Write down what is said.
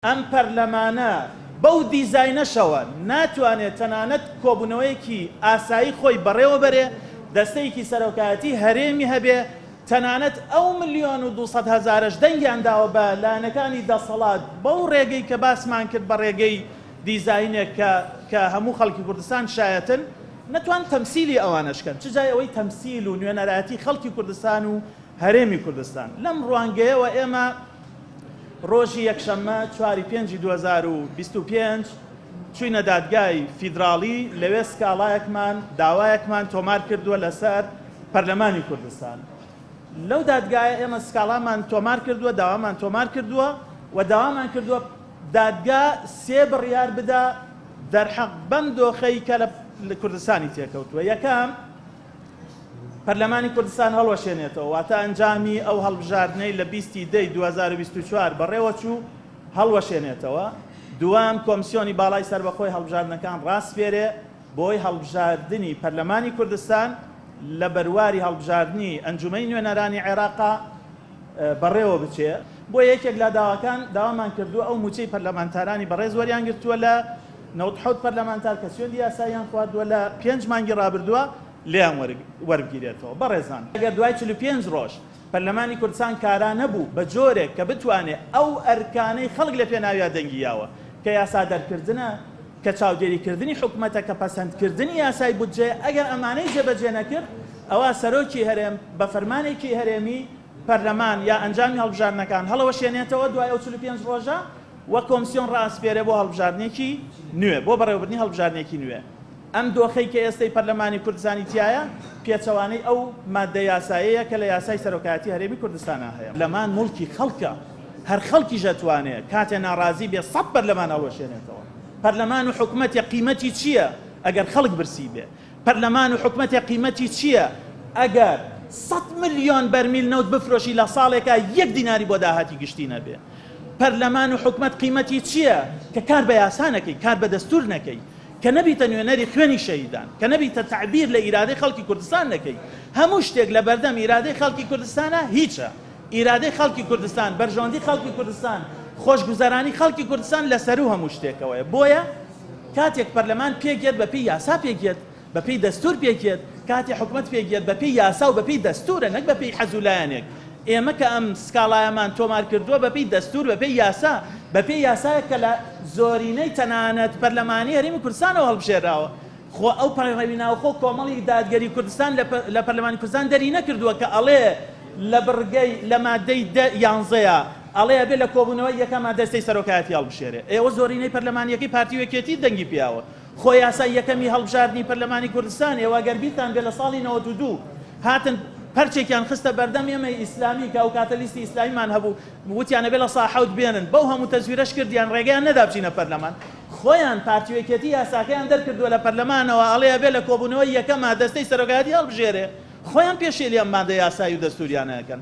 ئەم پەرلەمانە بەو دیزاینەشەوە ناتوانێ تەنانەت کۆبوونەوەیەکی ئاسایی خۆی بەڕێوە بەرێ، دەستەیەکی سەرۆکایەتی هەرێمی هەبێ، تەنانەت ئەو 1,2 ملیۆن هەزارەش دەنگیان داوە بە لایەنەکانی دەسەڵات بەو ڕێگەی کە باسمان کرد بە ڕێگەی دیزاینێک کە کە هەموو خەڵکی کوردستان شایەتن، نەتوان تەمسیلی ئەوانەش کەن، چ جای ئەوەی تەمسیل و نوێنەرایەتی خەڵکی کوردستان و هەرێمی کوردستان. لەم ڕوانگەیەوە ئێمە ڕۆژی یەکشەممە چواری پێنجی 2025 چووینە دادگای فیدراڵی، لەوێ سکاڵایەکمان، داوایەکمان تۆمار کردووە لەسەر پەرلەمانی کوردستان. لەو دادگایە ئێمە سکاڵامان تۆمار کردووە، داوامان تۆمار کردووە و داوامان کردووە دادگا سێ بڕیار بدا دەرحەق بەم دۆخەی کە لە کوردستانی تێکەوتووە. یەکەم، پەرلەمانی کوردستان هەڵوەشێنێتەوە، واتە ئەنجامی ئەو هەڵبژاردنەی لە 20 دەی 2024 بەڕێوەچوو هەڵوەشێنێتەوە. دووەم، کۆمسیۆنی باڵای سەربەخۆی هەڵبژاردنەکان ڕاسپێرێ بۆی هەڵبژاردنی پەرلەمانی کوردستان لە بەرواری هەڵبژاردنی ئەنجومەنی نوێنەرانی عێراقا بەڕێوە بچێ. بۆ یەکێک لە داواکان داوامان کردووە ئەو مووچەی پەرلەمانتارانی بەڕێز وەریان گرتووە لە 97 پەرلەمانتار کە سوێندی یاساییان خواردووە لە 5 مانگی ڕابردووە لێیان وەربگیرێتەوە. بەڕێزان، ئەگەر دوای 45 ڕۆژ پەرلەمانی کوردستان کارا نەبوو بە جۆرێک کە بتوانێ ئەو ئەرکانەی خەڵک لە پێناویا دەنگی یاوە کە یاسا دەرکردنە، کە چاودێریکردنی حکومەتە، کە پەسەندکردنی یاسای بودجەیە، ئەگەر ئەمانەی جێبەجێ نەکرد ئەوا سەرۆکی هەرێم بە فەرمانێکی هەرێمی پەرلەمان یا ئەنجامی هەڵبژاردنەکان هەڵەوەشێنێتەوە دوای ئەو 45 ڕۆژە و کۆمسیۆن ڕاسپێرێ بۆ هەڵبژاردنێکی نوێ، بۆ بەڕێوەبردنی هەڵبژاردنێکی نوێ. ئەم دۆخەی کە ئێستەی پەرلەمانی کوردستانی تیایە پێچەوانەی ئەو ماددە یاسایەیە کە لە یاسای سەرۆکایەتی هەرێمی کوردستانا هەیە. پەرلەمان موڵکی خەڵکە، هەر خەڵکیش ئەتوانێ کاتێ ناڕازی بێ 100 پەرلەمان هەڵوەشێنێتەوە. پەرلەمان و حکومەتێ قیمەتی چییە ئەگەر خەڵک برسی بێ؟ پەرلەمان و حکومەتێ قیمەتی چییە ئەگەر 100 ملیۆن بەرمیل نەوت بفرۆشی لە ساڵێکا یەک دیناری بۆ داهاتی گشتی نەبێ؟ پەرلەمان و حکومەت قیمەتی چییە کە کار بە یاسا نەکەی، کار بە دەستوور نەکەی، کە نەبیتە نوێنەری خوێنی شەهیدان، کە نەبیتە تەعبیر لە ئیرادەی خەڵکی کوردستان نەکەی؟ هەموو شتێک لە بەردەم ئیرادەی خەڵکی کوردستانا هیچە. ئیرادەی خەڵکی کوردستان، بەرژەوەندی خەڵکی کوردستان، خۆشگوزەرانی خەڵکی کوردستان لە سەروو هەموو شتێکەوەیە. بۆیە کاتێک پەرلەمان پێک یەت بە پێی یاسا پێک یەت، بە پێی دەستوور پێک یەت، کاتێ حکومەت پێک یەت بە پێی یاسا و بە پێی دەستوورە نەک بە پێی حەز و لایەنێک. ئێمە کە ئەم سکاڵایەمان تۆمار کردووە بە پێی دەستوور، بە پێی یاسا، بە پێی یاسایەک کە لە زۆرینەی تەنانەت پەرلەمانی هەرێمی کوردستانەوە هەڵبژێراوە. خۆ ئەو پەیڕەوی ناوخۆ کۆمەڵی دادگەری کوردستان لە پەرلەمانی کوردستان دەری نەکردووە کە ئەڵێ لە بڕگەی لە مادەی دە یانزەیا ئەڵێ ئەبێ لە کۆبوونەوەی یەکەما دەستەی سەرۆکایەتی هەڵبژێرێ. ئێوە زۆرینەی پەرلەمانییەکەی پارتی و یەکێتی دەنگی پیاوە. خۆ یاسای یەکەمی هەڵبژاردنی پەرلەمانی کوردستان ئێوە گەر بیرتان بێ لە ساڵی 92 هاتن پەرچێکیان خستە بەردەم ئێمەی ئیسلامی کە ئەو کاتە لیستی ئیسلامیمان هەبوو، وتیان ئەبێ 7% بێنن، بەو هەموو تەزویرەش کردیان ڕێگەیان نەدا بچینە پەرلەمان. خۆیان پارتی و یەکێتی یاساکەیان دەرکردووە لە پەرلەمانەوە ئەڵێ ئەبێ لە کۆبوونەوەی یەکەما دەستەی سەرۆکایەتی هەڵبژێرێ. خۆیان پێشێلی ئەم مادە یاسایی و دەستوریانە ئەکەن.